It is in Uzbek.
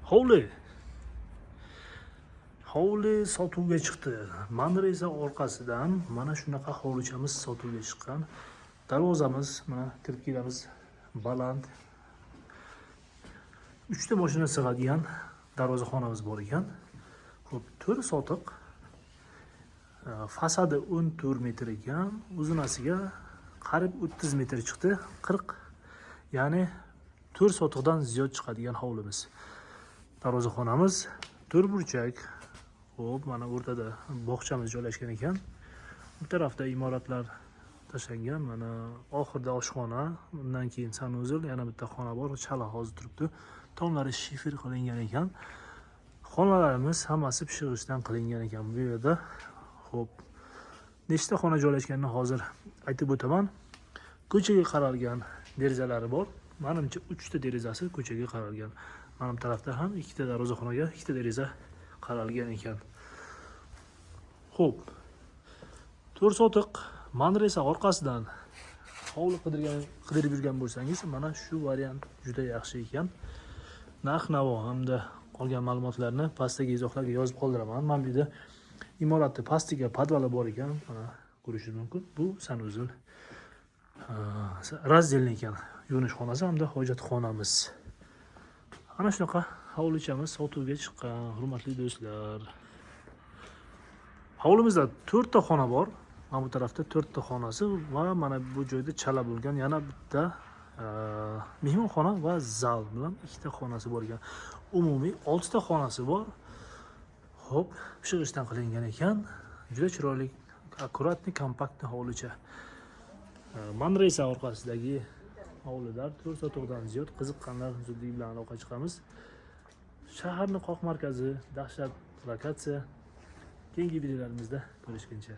Hovli. Hovli sotuvga chiqdi. Manresa orqasidan mana shunaqa hovlichamiz sotuvga chiqqan. Darvozamiz, mana kirib kelamiz, baland. Uchta mashina sig'adigan darvozaxonamiz bor ekan. Xo'p, 4 sotiq. Fasadi 14 metr ekan, uzunasiga qariyb 30 metr chiqdi, 40, ya'ni 4 sotiqdan ziyod chiqadigan hovlimiz. Darvozaxonamiz to'rt burchak. Xo'p, mana o'rtada bog'chamiz joylashgan ekan. Bu tarafda imoratlar tashlangan. Mana oxirida oshxona, undan keyin санузел, yana bitta xona bor, chala hozir turibdi. Tomlari shifer qilingan ekan. Xonalarimiz hammasi pishiq g'ishtdan qilingan ekan bu yerda. Xo'p, nechta xona joylashganini hozir aytib o'taman. Ko'chaga qaralgan derazalari bor. Manimcha, 3 ta derazasi ko'chaga qaralgan. Mana bu tarafda ham ikkita darvozaxonaga ikkita deraza qaralgan ekan. Xo'p, 4 sotiq Manresa orqasidan hovli qidirib yurgan bo'lsangiz, mana shu variant juda yaxshi ekan. Narx navo hamda qolgan ma'lumotlarni pastdagi izohlarga yozib qoldiraman. Mana bu yerda imoratni pastiga podvali bor ekan, mana ko'rishingiz mumkin. Bu санузел, раздельный ekan, yuvinish xonasi hamda hojatxonamiz. Ana shunaqa hovlichamiz sotuvga chiqqan, hurmatli do'stlar. Hovlimizda to'rtta xona bor. Mana bu tarafda to'rtta xonasi va mana bu joyda chala bo'lgan yana bitta mehmonxona va zal bilan ikkita xonasi bor ekan. Umumiy oltita xonasi bor. Xo'p, pishiq g'ishtdan qilingan ekan. Juda chiroyli, аккуратный, компактный hovlicha. Manresa orqasidagi hovlilar 4 sotiqdan ziyod. Qiziqqanlar zudlik bilan aloqa chiqamiz. Shaharni qoq markazi, dahshat lokatsiya. Keyingi videolarimizda ko'rishguncha.